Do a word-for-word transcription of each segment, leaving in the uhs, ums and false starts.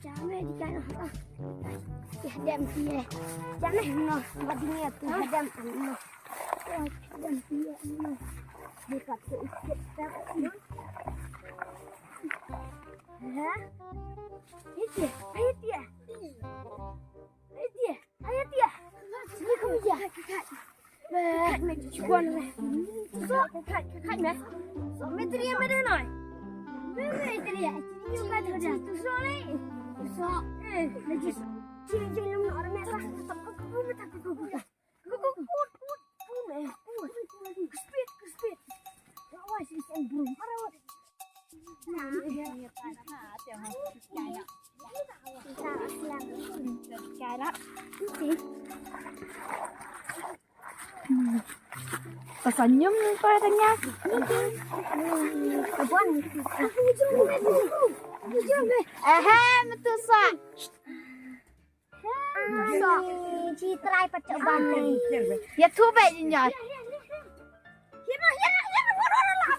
Jame di kana. Ya dem pie. Jame no, madinge tu dem no. Dem pie no. Dekat tu ikit tak. Ha? Itu, itu ya. Ayo, Tia. Ayo, Tia. Sini kamu, Tia. Beh, me cuan me. Sok, kat, kat me. Sok, me Tia me deh noi. Me, me Tia. Sini juga tu dah. Tu sok ni. Sok. Eh, me jus. Sini, sini, lu nak orang me lah. Tak, tak, tak, tak, tak. Go, go, go, go, go, me. Go. Speed, speed. Awas, ikan burung. Awas. Senyum kau tanya. Abang. Eh, eh, metu sa. Sa. Ci trai pat ka ban. Ya tu baik je nyai.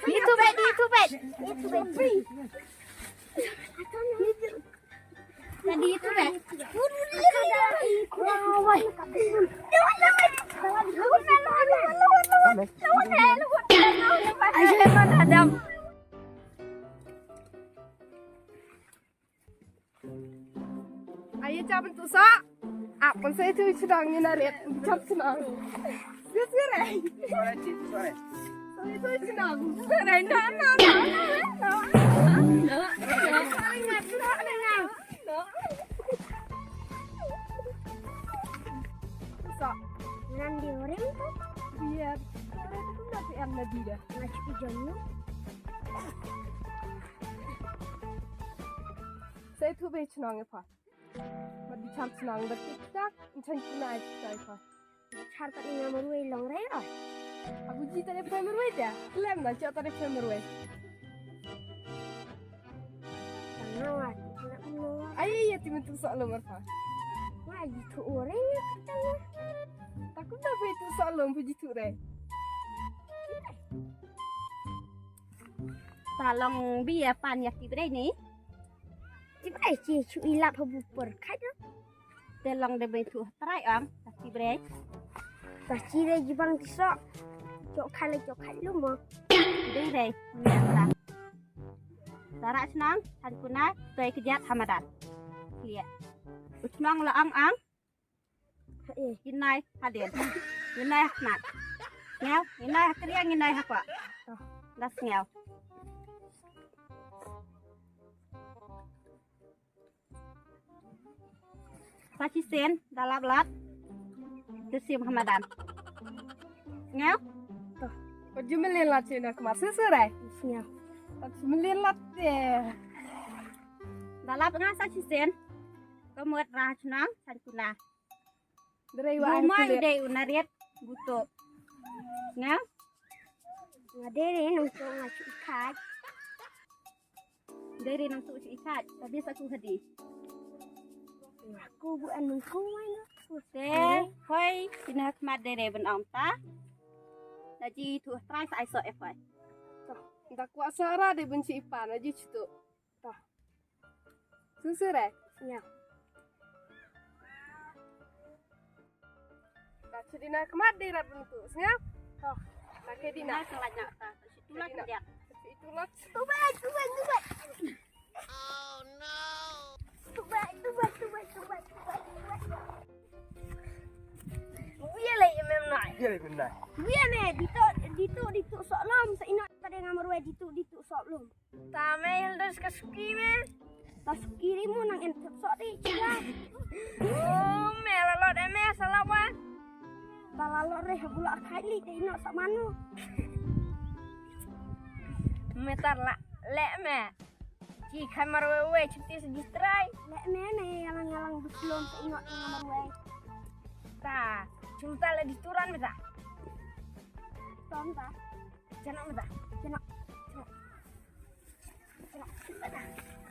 Ya tu baik, ya tu baik. Tadi tu baik. Ayo, Adam. Ayo, chap tu sa. Apa saya tu sedang ni narit. Chap senang. Yes, yes. Saya tu senang. Saya na na na. Sa. Nan di orang tu. Iya. Orang tu nanti yang lebih dah. Macam ijon ni. Sa ïathuh beit shnong ïa pha. Bad dei char shnong bad tik tak, in chan kuna ai tik tak ïa pha. Char pat ïa nga marwei long re oi. Abu ji tare pha marwei da. Lem na cha tare pha marwei. Tang nga wa, tang nga wa. Ai ïa ti mynta sa lem mar pha. Nga ji thu ore ïa tang nga. Takum da pha tu sa lem pha ji thu re. Ta long bi ïa pan ïa ki brei ni. Ki brei ki chu i lap ha bu por khat. Te long de beng tu trai ang ta ki brei. Ta ki brei ji bang ki sok. Chok khat le chok khat lu mo. Dei dei. Tara chnang han kunai toi kjat hamadan. Klia. U chnong la ang ang. Ngi nai hadien. Ngi nai ha khnat. Ngiaw, ngi nai ha kriang, ngi nai ha kwah. Das ngiaw. Sa shisien da lap lap. Te sim hamadan. Ngiaw. Ko ju melin lat sien na kma sese rai. Ngiaw. Ko ju melin lat te. Da lap nga sa shisien. Ko mut ra chnong san kuna. Dei wa. Bumai dei u narit buto. Nga? Nga dei re nang to nga chu ikat. Dei re nang to chu ikat. Tapi sa ku hadi. Nga ku bu an nang ku mai na. Te hoi ina khmat dei re ben ong ta. Na ji tu trai sa ai so e fai. Da kwa sa ra dei ben chi ipan na ji chu tu. Toh. Susu re? Nya. Ka chidina khmat dei rat buntu, snga? Toh. Ka ke dina. Na kala nya ta. Situla kendia. Situla. Tubai, tubai, tubai. Oh no. Tubai, tubai, tubai, tubai, tubai, tubai. Wia le mem nai. Wia le mem nai. Wia ne, ditu, ditu, ditu soklom, sa ina tadi ngamar wai ditu, ditu soklom. Ta me Hilda ka suki me. Ta suki ri mu nang en thep sok di chila. Oh, me la lot e me sala wa. Ta la lot re ha bula khai li te ino sa manu. Me tar la leh me. Ki khai marwei wei chuti se distrai. Leh me me yalang yalang bislom se ingot nga marwei. Ta chumta le disturan me ta. Tom ta. Chana me ta. Chana. Chana. Chana.